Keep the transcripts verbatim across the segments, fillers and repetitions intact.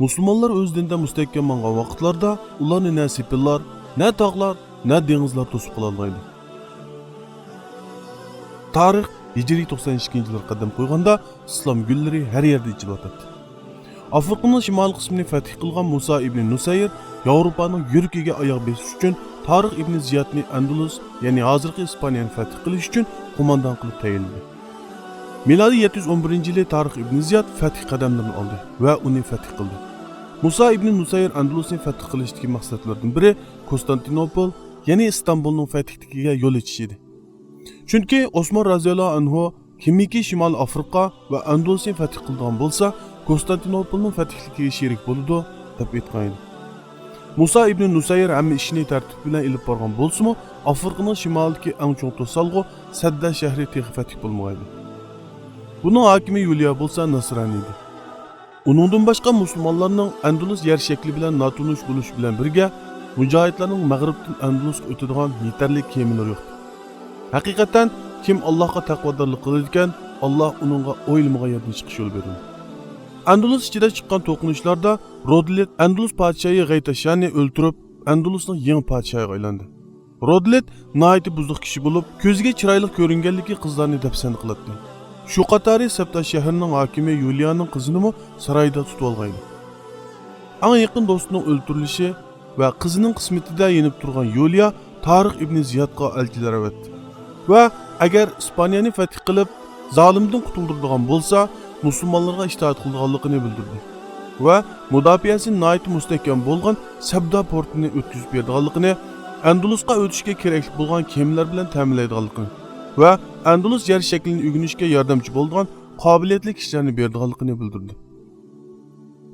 مۇسۇلمانلار ئۆز دىنىدا مۇستەھكەم ماڭغان ۋاقىتلاردا ئۇلارنى نە سېپىللار، نە تاغلار، نە دېڭىزلار توسۇپ قالالمايدۇ. تارىخ ھىجرىي توقسان ئىككىنچى يىللار قەدەم قويغاندا ئىسلام گۈللىرى ھەر يەردە ئېچىلىۋاتاتتى. ئافرىقىنىڭ شىمالىي قىسمىنى فەتھ قىلغان مۇسا ئىبنى نۇسەير ياۋروپانىڭ يۈرىكىگە ئاياغ بېسىش ئۈچۈن تارىخ ئىبنى زىيادنى ئەندۇلۇس، يەنى ھازىرقى ئىسپانىيەنى فەتھ قىلىش ئۈچۈن قوماندان قىلىپ تەيىنلىدى. مىلادىي يەتتە يۈز ئون بىرىنچى يىلى تارىخ ئىبنى زىياد فەتھ قەدەملىرىنى ئالدى ۋە ئۇنى فەتھ قىلدى. مۇسا ئىبنى نۇسەير ئەندۇلۇسنى فەتھ قىلىشتىكى مەقسەتلەردىن بىرى كونستانتىنوپول، يەنى ئىستانبۇلنىڭ فەتھىدىكىگە يول ئېچىش ئىدى. چۈنكى ئوسمان رازىياللاھۇ ئەنھۇ كىمكى شىمالىي ئافرىقا ۋە ئەندۇلۇسنى فەتھ قىلىدىغان بولسا، كونستانتىنوپولنىڭ فەتھلىكىگە شېرىك بولىدۇ، دەپ ئېيتقان ئىدى. مۇسا ئىبنى نۇسەير ھەممە ئىشنى تەرتىپ بىلەن ئېلىپ بارغان بولسىمۇ، ئافرىقىنىڭ شىمالىدىكى ئەڭ چوڭ توسالغۇ سەددە شەھىرى تېخى فەتھ بولمىغانىدى. بۇنىڭ ھاكىمى يۇلىيا بولسا ناسرانىي ئىدى. ئۇنىڭدىن باشقا مۇسۇلمانلارنىڭ ئەندۇلۇس يەر شەكلى بىلەن ناتونۇش بولۇش بىلەن بىرگە، مۇجاھىدلارنىڭ مەغرىبتىن ئەندۇلۇسقا ئۆتىدىغان يېتەرلىك كېمىلىرى يوقتى. ھەقىقەتەن، كىم ئاللاھقا تەقۋادارلىق قىلىدىكەن، ئاللاھ ئۇنىڭغا ئويلىمىغان يەردىن چىقىش يولى بېرىدۇ. ئەندۇلۇس ئىچىدە چىققان توقۇنۇشلاردا رودلىت ئەندۇلۇس پادىشاھى غەيتەششانى ئۆلتۈرۈپ، ئەندۇلۇسنىڭ يېڭى پادىشاھىغا ئايلاندى. رودلىت ناھايىتى بۇزۇق كىشى بولۇپ، كۆزىگە چىرايلىق كۆرۈنگەنلىكى قىزلارنى دەپسەندە قىلاتتى. شۇ قاتارى سەپتا شەھىرىنىڭ ھاكىمى يۇلىيانىڭ قىزىنىمۇ سارايدا تۇتۇۋالغانىدى. ئەڭ يېقىن دوستىنىڭ ئۆلتۈرۈلۈشى ۋە قىزىنىڭ قىسمىتىدە يېنىپ تۇرغان يۇلىيا تارىخ ئىبنى زىيادقا ئەلچىلەر ئەۋەتتى ۋە ئەگەر ئىسپانىيەنى فەتھ قىلىپ، زالىمدىن قۇتۇلدۇرىدىغان بولسا، مۇسۇلمانلارغا ئىتائەت قىلىدىغانلىقىنى بىلدۈردى ۋە مۇداپىئەسى ناھايىتى مۇستەھكەم بولغان سەبدا پورتىنى ئۆتكۈزۈپ بېرىدىغانلىقىنى، ئەندۇلۇسقا ئۆتۈشكە كېرەكلىك بولغان كېمىلەر بىلەن تەمىنلەيدىغانلىقىنى ۋە ئەندۇلۇس يەر شەكلىنى ئۆگىنىشكە ياردەمچى بولىدىغان قابىلىيەتلىك كىشىلەرنى بېرىدىغانلىقىنى بىلدۈردى.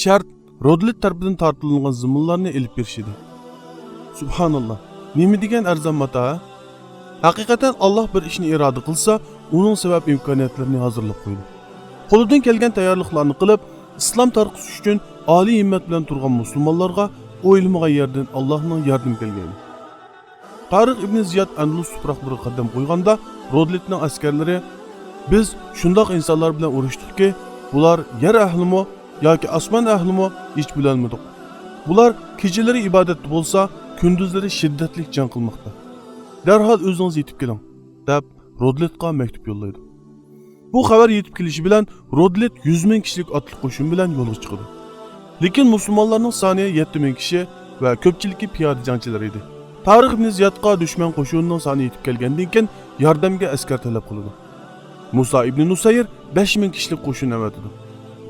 شەرت رودلىت تەرىپىدىن تارتىلىنغان زېمىنلارنى ئېلىپ بېرىش ئىدى. سۇبھاناللا، نېمە دېگەن ئەرزان ماتا، ھە؟ ھەقىقەتەن، ئاللاھ بىر ئىشنى ئىرادە قىلسا، ئۇنىڭ سەۋەب ئىمكانىيەتلىرىنى ھازىرلاپ قويىدۇ. قولىدىن كەلگەن تەييارلىقلارنى قىلىپ، ئىسلام تارقىتىش ئۈچۈن ئالىي ھىممەت بىلەن تۇرغان مۇسۇلمانلارغا ئويلىمىغان يەردىن ئاللاھنىڭ ياردىمى كەلگەن. تارىخ ئىبنى زىياد ئەندۇلۇس تۇپراقلىرىغا قەدەم قويغاندا، رودلىتنىڭ ئەسكەرلىرى، بىز شۇنداق ئىنسانلار بىلەن ئۇرۇشتۇقكى، بۇلار يەر ئەھلىمۇ ياكى ئاسمان ئەھلىمۇ ھېچ بىلەلمىدۇق. بۇلار كېچىلىرى ئىبادەتتە بولسا، كۈندۈزلىرى شىددەتلىك جەڭ قىلماقتا. دەرھال ئۆزىڭىز يېتىپ كېلىڭ، دەپ رودلىتقا مەكتۇپ يوللايدۇ. بۇ خەۋەر يېتىپ كېلىشى بىلەن رودلىت يۈز مىڭ كىشىلىك ئاتلىق قوشۇن بىلەن يولغا چىقىدۇ. لېكىن مۇسۇلمانلارنىڭ سانى يەتتە مىڭ كىشى ۋە كۆپچىلىكى پىيادە جەڭچىلەر ئىدى. تارىخ ئىبنى زىيادقا دۈشمەن قوشۇنىنىڭ سانى يېتىپ كەلگەندىن كېيىن ياردەمگە ئەسكەر تەلەپ قىلىدۇ. مۇسا ئىبنى نۇسەير بەش مىڭ كىشىلىك قوشۇن ئەۋەتىدۇ.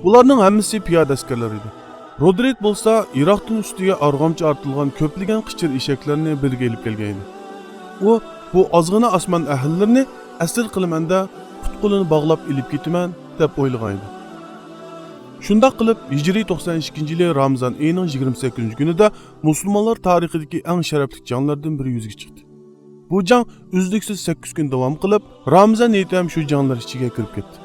بۇلارنىڭ ھەممىسى پىيادە ئەسكەرلەر ئىدى. رودرىت بولسا ئىراقتىن ئۈستىگە ئارغامچا ئارتىلغان كۆپلىگەن قىچىر ئېشەكلەرنى بىرگە ئېلىپ كەلگەن ئىدى. ئۇ بۇ ئازغىنا ئاسمان ئەھلىلىرىنى ئەسىر قىلىمەن-دە، پۇت-قولىنى باغلاپ ئېلىپ كېتىمەن، دەپ ئويلىغان ئىدى. شۇنداق قىلىپ، ھىجرىي توقسان ئىككىنچى يىلى رامىزان ئېيىنىڭ يىگىرمە سەككىزىنچى كۈنىدە مۇسۇلمانلار تارىخىدىكى ئەڭ شەرەپلىك جەڭلەردىن بىرى يۈزگە چىقتى. بۇ جەڭ ئۈزلۈكسىز سەككىز كۈن داۋام قىلىپ، رامىزان ھېيتى ھەم شۇ جەڭلەر ئىچىگە كىرىپ كەتتى.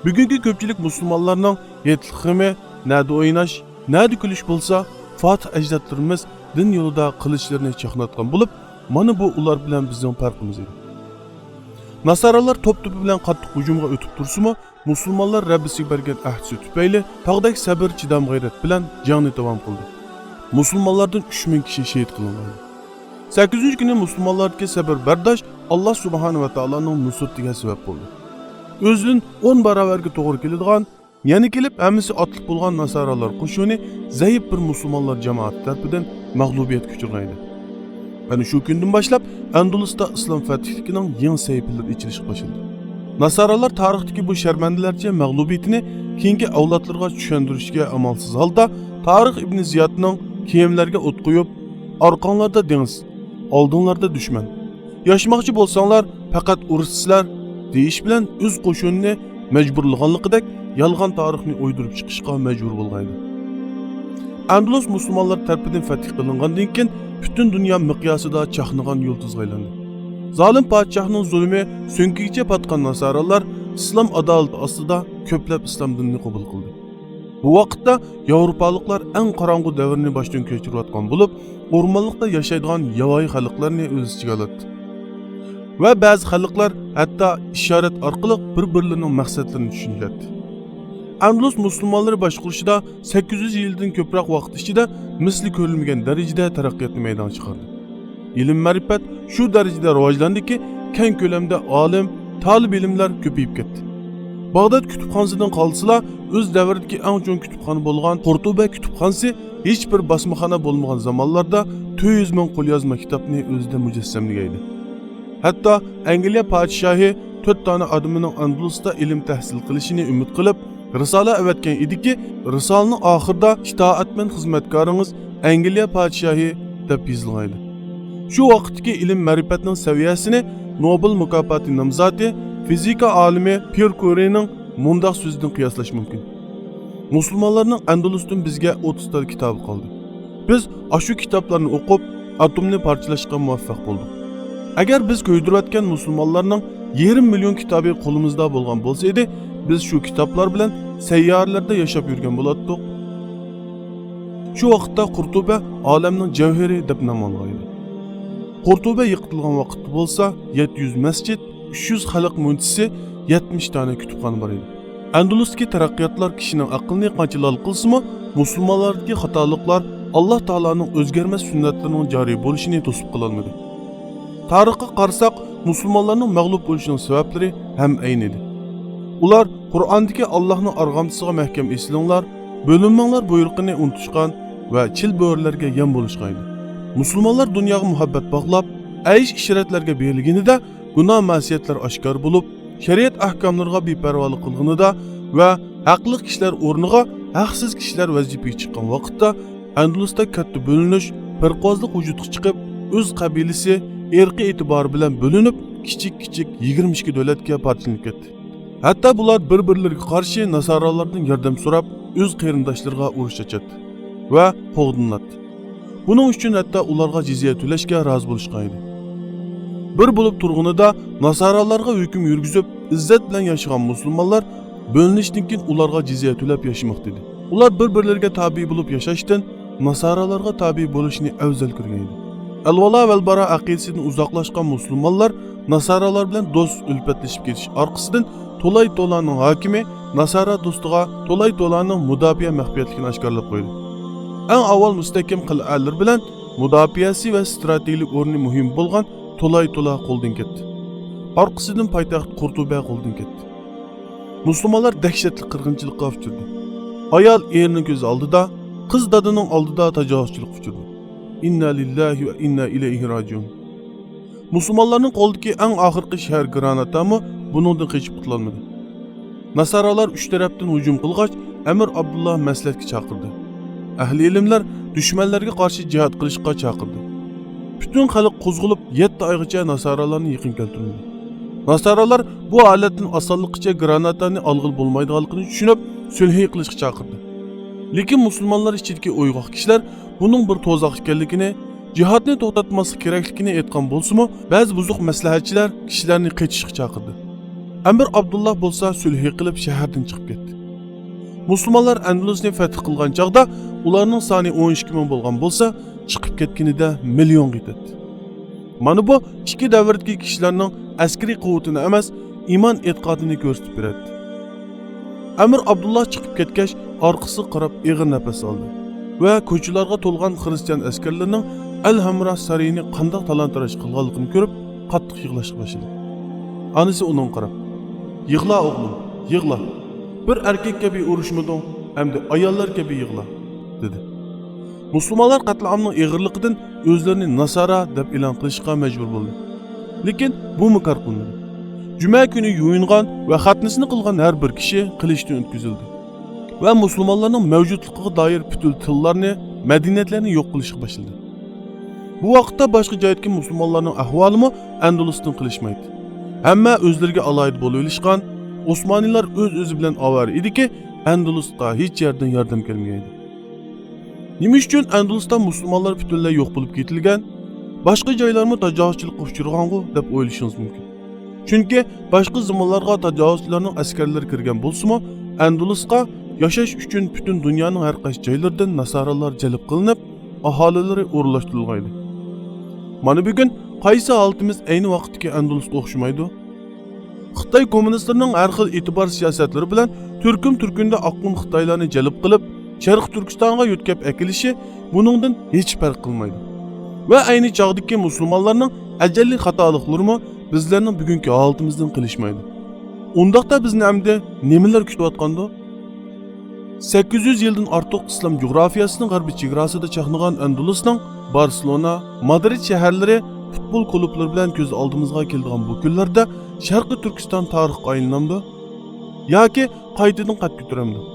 بۈگۈنكى كۆپچىلىك مۇسۇلمانلارنىڭ ھېيتلىق غېمى نەدە ئويناش، نەدە كۈلۈش بولسا، فاتىھ ئەجدادلىرىمىز دىن يولىدا قىلىچلىرىنى چاقناتقان بولۇپ، مانا بۇ ئۇلار بىلەن بىزنىڭ پەرقىمىز ئىدى. ناسارالار توپ-توپى بىلەن قاتتىق ھۇجۇمغا ئۆتۈپ تۇرسىمۇ، مۇسۇلمانلار رەببىسىگە بەرگەن ئەھدىسى تۈپەيلى تاغدەك سەبىر، چىدام، غەيرەت بىلەن جەڭنى داۋام قىلدى. مۇسۇلمانلاردىن ئۈچ مىڭ كىشى شېھىت قىلىنغان. سەككىزىنچى كۈنى مۇسۇلمانلاردىكى سەبر بەرداش ئاللا سۇبھانە ۋە تائالانىڭ نۇسرىتىگە سەۋەب بولدى. ئۆزىدىن ئون باراۋەرگە توغرا كېلىدىغان، يەنە كېلىپ ھەممىسى ئاتلىق بولغان ناسارالار قوشۇنى زەئىپ بىر مۇسۇلمانلار جامائىتى تەرىپىدىن مەغلۇبىيەتكە ئۇچرىغان ئىدى. ئەنە شۇ كۈندىن باشلاپ ئەندۇلۇستا ئىسلام فەتھلىكىنىڭ يېڭى سەھىپىلىرى ئېچىلىشقا باشلىدى. ناسارالار تارىختىكى بۇ شەرمەندىلەرچە مەغلۇبىيىتىنى كېيىنكى ئەۋلادلىرىغا چۈشەندۈرۈشكە ئامالسىز ھالدا، تارىخ ئىبنى زىيادنىڭ «كېمىلەرگە ئوت قويۇپ، ئارقاڭلاردا دېڭىز، ئالدىڭلاردا دۈشمەن. ياشىماقچى بولساڭلار، پەقەت ئۇرۇشىسىلەر» دېيىش بىلەن ئۆز قوشۇنىنى مەجبۇرلىغانلىقىدەك يالغان تارىخنى ئويدۇرۇپ چىقىشقا مەجبۇر بولغان ئىدى. ئەندۇلۇس مۇسۇلمانلار تەرىپىدىن فەتھ قىلىنغاندىن كېيىن، پۈتۈن دۇنيا مىقياسىدا چاقنىغان يۇلتۇزغا ئايلاندى. زالىم پادىشاھنىڭ زۇلۇمى سۆڭىكىگىچە پاتقان ناسارالار ئىسلام ئادالىتى ئاستىدا كۆپلەپ ئىسلام دىنىنى قوبۇل قىلدى. بۇ ۋاقىتتا ياۋروپالىقلار ئەڭ قاراڭغۇ دەۋرنى باشتىن كەچۈرۈۋاتقان بولۇپ، ئورمانلىقتا ياشايدىغان ياۋايى خەلقلەرنى ئۆز ئىچىگە ئالاتتى. ۋە بەزى خەلقلەر ھەتتا ئىشارەت ئارقىلىق بىر-بىرلىرىنىڭ مەقسەتلىرىنى چۈشىنىشەتتى. ئەندۇلۇس مۇسۇلمانلىرى باشقۇرۇشىدا سەككىز يۈز يىلدىن كۆپرەك ۋاقىت ئىچىدە مىسلى كۆرۈلمىگەن دەرىجىدە تەرەققىياتنى مەيدانغا چىقاردى. ئىلىم-مەرىپەت شۇ دەرىجىدە راۋاجلاندىكى، كەڭ كۆلەمدە ئالىم، تالىپ ئىلىملەر كۆپىيىپ كەتتى. باغداد كۇتۇپخانىسىدىن قالسىلا، ئۆز دەۋرىدىكى ئەڭ چوڭ كۇتۇپخانا بولغان قۇرتۇبە كۇتۇپخانىسى ھېچبىر باسمىخانا بولمىغان زامانلاردا تۆت يۈز مىڭ قوليازما كىتابنى ئۆزىدە مۇجەسسەملىگەيدى. ھەتتا ئەنگلىيە پادىشاھى تۆت دانە ئادىمىنىڭ ئەندۇلۇستا ئىلىم تەھسىل قىلىشىنى ئۈمىد قىلىپ، رىسالە ئەۋەتكەن ئىدىكى، رىسالىنىڭ ئاخىرىدا «ئىتائەتمەن خىزمەتكارىڭىز ئەنگلىيە پادىشاھى» دەپ يېزىلغانىدى. شۇ ۋاقىتتىكى ئىلىم-مەرىپەتنىڭ سەۋىيەسىنى نوبېل مۇكاپاتى نامزاتى، فىزىكا ئالىمى پيېر كۇرىنىڭ مۇنداق سۆزىدىن قىياسلاش مۇمكىن: «مۇسۇلمانلارنىڭ ئەندۇلۇستىن بىزگە ئوتتۇز تال كىتابى قالدى. بىز ئاشۇ كىتابلارنى ئوقۇپ، ئاتومنى پارچىلاشقا مۇۋەپپەق بولدۇق. ئەگەر بىز كۆيدۈرۈۋەتكەن مۇسۇلمانلارنىڭ يېرىم مىليون كىتابى قولىمىزدا بولغان بولسا ئىدى، بىز شۇ كىتابلار بىلەن سەييارىلەردە ياشاپ يۈرگەن بولاتتۇق.» شۇ ۋاقىتتا قۇرتۇبە «ئالەمنىڭ جەۋھىرى» دەپ نام ئالغان ئىدى. قۇرتۇبە يىقىتىلغان ۋاقىتتا بولسا، يەتتە يۈز مەسچىت، ئۈچ يۈز خەلق مۇنچىسى، يەتمىش دانە كۇتۇپخانا بار ئىدى. ئەندۇلۇستىكى تەرەققىياتلار كىشىنىڭ ئەقلىنى قانچە لال قىلسىمۇ، مۇسۇلمانلاردىكى خاتالىقلار ئاللا تائالانىڭ ئۆزگەرمەس سۈننەتلىرىنىڭ جارى بولۇشىنى توسۇپ قالالمىدى. تارىخقا قارىساق، مۇسۇلمانلارنىڭ مەغلۇپ بولۇشىنىڭ سەۋەبلىرى ھەم ئەينىدى. ئۇلار قۇرئاندىكى «ئاللاھنىڭ ئارغامچىسىغا مەھكەم ئېسىلىڭلار، بۆلۈنمەڭلار» بۇيرۇقىنى ئۇنتۇشقان ۋە چىل بۆرىلەرگە يەم بولۇشقان ئىدى. مۇسۇلمانلار دۇنياغا مۇھەببەت باغلاپ، ئەيش-ئىشرەتلەرگە بېرىلگىنىدە، گۇناھ-مەسىيەتلەر ئاشكارا بولۇپ، شەرىئەت ئەھكاملىرىغا بىپەرۋالىق قىلغىنىدا ۋە ھەقلىق كىشىلەر ئورنىغا ھەقسىز كىشىلەر ۋەزىپىگە چىققان ۋاقىتتا، ئەندۇلۇستا كاتتا بۆلۈنۈش، پىرقازلىق ۋۇجۇدقا چىقىپ، ئۆز قەبىلىسى، ئىرقىي ئېتىبارى بىلەن بۆلۈنۈپ، كىچىك-كىچىك يىگىرمە ئىككى دۆلەتكە پارچىلىنىپ كەتتى. ھەتتا بۇلار بىر-بىرلىرىگە قارشى ناسارالاردىن ياردەم سوراپ، ئۆز قېرىنداشلىرىغا ئۇرۇش ئاچاتتى ۋە قوغدىنىلاتتى. بۇنىڭ ئۈچۈن ھەتتا ئۇلارغا جىزيە تۆلەشكە رازى بولۇشقان ئىدى. بىر بولۇپ تۇرغىنىدا ناسارالارغا ھۆكۈم يۈرگۈزۈپ، ئىززەت بىلەن ياشىغان مۇسۇلمانلار بۆلۈنۈشتىن كېيىن ئۇلارغا جىزيە تۆلەپ ياشىماقتا ئىدى. ئۇلار بىر-بىرلىرىگە تابىي بولۇپ ياشاشتىن ناسارالارغا تابىي بولۇشنى ئەۋزەل كۆرگەن ئىدى. ئەلۋالا ۋەلبارا ئەقىدىسىدىن ئۇزاقلاشقان مۇسۇلمانلار ناسارالار بىلەن دوست ئۈلپەتلىشىپ كېتىش ئارقىسىدىن تولاي تولانىڭ ھاكىمى ناسارا دوستىغا تولاي تولانىڭ مۇداپىئە مەخپىيەتلىكىنى ئاشكارىلاپ قويدى. ئەڭ ئاۋۋال مۇستەھكەم قەلئەلىرى بىلەن مۇداپىئەسى ۋە ستراتېگىيىلىك ئورنى مۇھىم بولغان تولاي تولا قولدىن كەتتى. ئارقىسىدىن پايتەخت قۇرتۇبە قولدىن كەتتى. مۇسۇلمانلار دەھشەتلىك قىرغىنچىلىققا ئۇچرىدى. ئايال ئېرىنىڭ كۆزى ئالدىدا، قىز دادىنىڭ ئالدىدا تاجاۋۇزچىلىققا ئۇچرىدى. ئىننا لىللاھى ۋە ئىننا ئىلەيھى راجىئۇن. مۇسۇلمانلارنىڭ قولىدىكى ئەڭ ئاخىرقى شەھەر گراناتامۇ بۇنىڭدىن قېچىپ قۇتۇلالمىدى. ناسارالار ئۈچ تەرەپتىن ھۇجۇم قىلغاچ، ئەمىر ئابدۇللا مەسلىھەتكە چاقىردى. ئەھلى ئىلىملەر دۈشمەنلەرگە قارشى جىھاد قىلىشقا چاقىردى. پۈتۈن خەلق قوزغىلىپ، يەتتە ئايغىچە ناسارالارنى يېقىن كەلتۈرمىدى. ناسارالار بۇ ھالەتتىن ئاسانلىقچە گراناتانى ئالغىلى بولمايدىغانلىقىنى چۈشىنىپ، سۈلھى قىلىشقا چاقىردى. لېكىن مۇسۇلمانلار ئىچىدىكى ئويغاق كىشىلەر بۇنىڭ بىر تۇزاق ئىكەنلىكىنى، جىھادنى توختاتماسلىق كېرەكلىكىنى ئېيتقان بولسىمۇ، بەزى بۇزۇق مەسلىھەتچىلەر كىشىلەرنى قېچىشقا چاقىردى. ئەمىر ئابدۇللا بولسا سۈلھى قىلىپ شەھەردىن چىقىپ كەتتى. مۇسۇلمانلار ئەندۇلۇسنى فەتھ قىلغان چاغدا ئۇلارنىڭ سانى ئون ئىككى مىڭ بولغان بولسا، چىقىپ كەتكىنىدە مىليونغا يېتەتتى. مانا بۇ ئىككى دەۋردىكى كىشىلەرنىڭ ئەسكىرىي قۇۋۋىتىنى ئەمەس، ئىمان ئېتىقادىنى كۆرسىتىپ بېرەتتى. ئەمىر ئابدۇللا چىقىپ كەتكەچ، ئارقىسىغا قاراپ ئېغىر نەپەس ئالدى ۋە كوچىلارغا تولغان خىرىستىيان ئەسكەرلىرىنىڭ ئەل ھەمرا سارىيىنى قانداق تالان-تاراج قىلغانلىقىنى كۆرۈپ، قاتتىق يىغلاشقا باشلىدى. ئانىسى ئۇنىڭغا قاراپ، «يىغلا، ئوغلۇم، يىغلا. بىر ئەركەك كەبى ئۇرۇشمىدىڭ، ئەمدى ئاياللار كەبى يىغلا» دېدى. مۇسۇلمانلار قەتلىئامنىڭ ئېغىرلىقىدىن ئۆزلىرىنى ناسارا دەپ ئېلان قىلىشقا مەجبۇر بولدى. لېكىن بۇمۇ كار قىلمىدى. جۈمە كۈنى يۇيۇنغان ۋە خەتنىسىنى قىلغان ھەر بىر كىشى قىلىچتىن ئۆتكۈزۈلدى ۋە مۇسۇلمانلارنىڭ مەۋجۇتلۇقىغا دائىر پۈتۈن تىللارنى، مەدەنىيەتلەرنى يوق قىلىشقا باشلىدى. بۇ ۋاقىتتا باشقا جايدىكى مۇسۇلمانلارنىڭ ئەھۋالىمۇ ئەندۇلۇستىن قېلىشمايتتى. ھەممە ئۆزلىرىگە ئالاھىدە بولۇۋېلىشقان، ئوسمانىيلار ئۆز-ئۆزى بىلەن ئاۋارە ئىدىكى، ئەندۇلۇسقا ھېچ يەردىن ياردەم كەلمىگەيدى. نېمە ئۈچۈن ئەندۇلۇستا مۇسۇلمانلار پۈتۈنلەي يوق بولۇپ كېتىلگەن، باشقا جايلارمۇ تاجاۋۇزچىلىققا ئۇچرىغانغۇ دەپ ئويلىشىڭىز مۇمكىن. چۈنكى باشقا زېمىنلارغا تاجاۋۇزچىلارنىڭ ئەسكەرلىرى كىرگەن بولسىمۇ، ئەندۇلۇسقا ياشاش ئۈچۈن پۈتۈن دۇنيانىڭ ھەر قايسى جايلىرىدىن ناسارالار جەلپ قىلىنىپ، ئاھالىلىرى ئورۇنلاشتۇرۇلغانىدى. مانا بۈگۈن قايسى ھالىتىمىز ئەينى ۋاقىتتىكى ئەندۇلۇسقا ئوخشىمايدۇ؟ خىتاي كوممۇنىستلىرىنىڭ ھەر خىل ئېتىبار سىياسەتلىرى بىلەن تۈركۈم تۈركۈندە ئاققۇن خىتايلارنى جەلپ قىلىپ، شەرقىي تۈركىستانغا يۆتكەپ ئەكېلىشى بۇنىڭدىن ھېچ پەرق قىلمايدۇ. ۋە ئەينى چاغدىكى مۇسۇلمانلارنىڭ ئەجەللىك خاتالىقلىرىمۇ بىزلەرنىڭ بۈگۈنكى ھالىتىمىزدىن قېلىشمايدۇ. ئۇنداقتا بىزنى ئەمدى نېمىلەر كۈتۈۋاتقاندۇ؟ سەككىز يۈز يىلدىن ئارتۇق ئىسلام جۇغراپىيەسىنىڭ غەربىي چېگراسىدا چاقنىغان ئەندۇلۇسنىڭ بارسېلونا، مادرىد شەھەرلىرى پۇتبول كۇلۇبلىرى بىلەن كۆز ئالدىمىزغا كېلىدىغان بۇ كۈنلەردە شەرقىي تۈركىستان تارىخقا ئايلىنامدۇ؟ ياكى قايتىدىن قەد كۆتۈرەمدۇ؟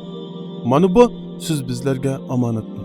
مانا بۇ سىز بىزلەرگە ئامانەتتۇر.